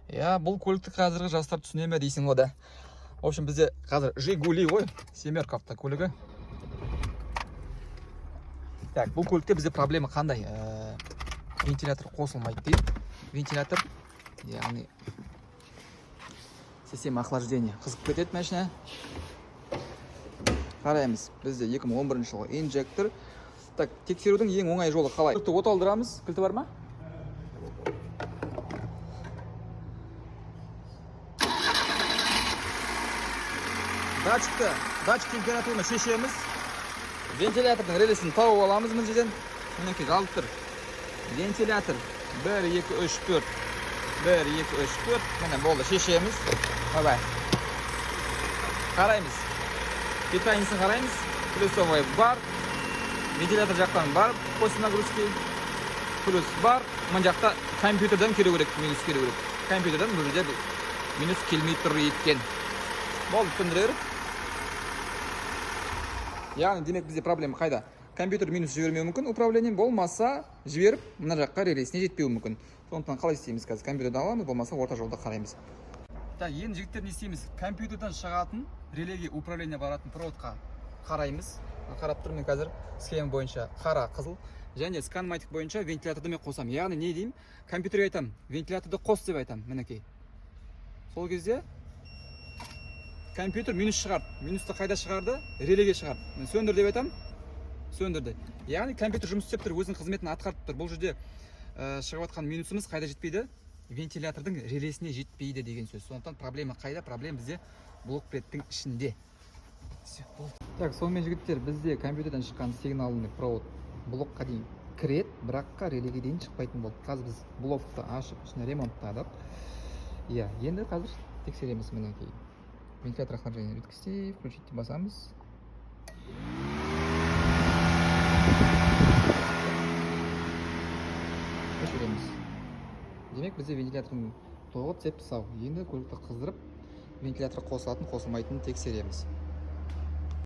Иә, бұл көлікті қазіргі жастар түсіне ме дейсің ғой да. В общем, бізде қазір Жигули ғой, семерка автокөлігі. Так, бұл көлікте бізде проблема қандай? Вентилятор қосылмайды дейді. Вентилятор, яғни система охлаждения қызып кетеді машина. Қараймыз, бізде 2011 жылғы инжектор. Так, тексерудің ең оңай жолы қалай? Кілтті оталдырамыз. Кілті бар ма? Датчикті, датчик температураны шешеміз. Вентилятордың релесін тауып аламыз мына жерден. Мінекей, қалып тұр. Вентилятор 1, 2, 3, 4. 1, 2, 3, 4. Міне, болды, шешеміз. Давай. Қараймыз. Питаниесін қараймыз. Плюсовой бар. Вентилятор жақтан бар. После нагрузки. Плюс бар. Мына жақта компьютерден келу керек, минус келу керек. Компьютерден бұл жерде минус келмей тұр екен. Болды, сөндіре бер. Яғни, демек, бізде проблема қайда? Компьютер минус жібермеуі мүмкін, управление болмаса жіберіп, мына жаққа релесіне жетпеуі мүмкін. Сондықтан қалай істейміз қазір? Компьютерді аламыз, болмаса орта жолда қараймыз. Так, енді, жігіттер, не істейміз? Компьютерден шығатын релеге управление баратын проводқа қараймыз. Қарап тұрмын мен қазір схема бойынша қара, қызыл және сканматик бойынша вентиляторды мен қосамын. Яғни не деймін? Компьютерге айтамын, вентиляторды қос деп айтамын, мінекей. Сол кезде компьютер минус шығарды. Минусты қайда шығарды? Релеге шығарды. Мен сөндір деп айтамын, сөндірді. Яғни компьютер жұмыс істеп тұр, өзінің қызметін атқарып тұр. Бұл жерде шығып жатқан минусымыз қайда жетпейді? Вентилятордың релесіне жетпейді деген сөз. Сондықтан проблема қайда? Проблема бізде блок-предтің ішінде. Всё, болды. Так, сонымен, жігіттер, бізде компьютерден шыққан сигналный провод блокқа дейін кіреді, бірақ релеге дейін шықпайтын болды. Қазір біз блокты ашып, ішіне ремонттадық. Иә, енді қазір тексереміз, мінекей. Вентилятор охлаждения жидкостей, включить деп басамыз. Өшіреміз. Демек, бізде вентилятордың тоғы цеп сау. Енді көлікті қыздырып, вентилятор қосылатын, қосылмайтынын тексереміз.